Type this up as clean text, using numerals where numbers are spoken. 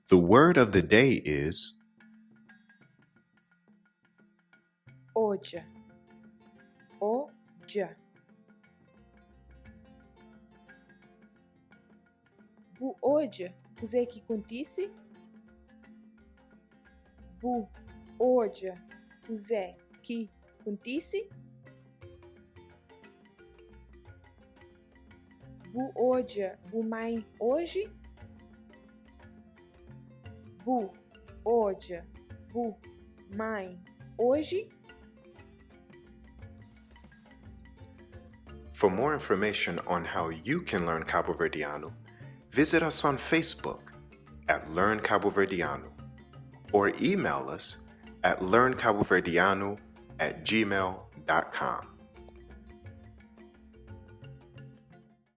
The word of the day is Odja, o-dja. Bu odja kuzê ki kontise? Bu odja kuzê ki kontise? Bu odja bu mãi oji? Bu odja bu mãi oji? For more information on how you can learn Caboverdiano, visit us on Facebook at Learn Caboverdiano or email us at learncaboverdiano at gmail.com.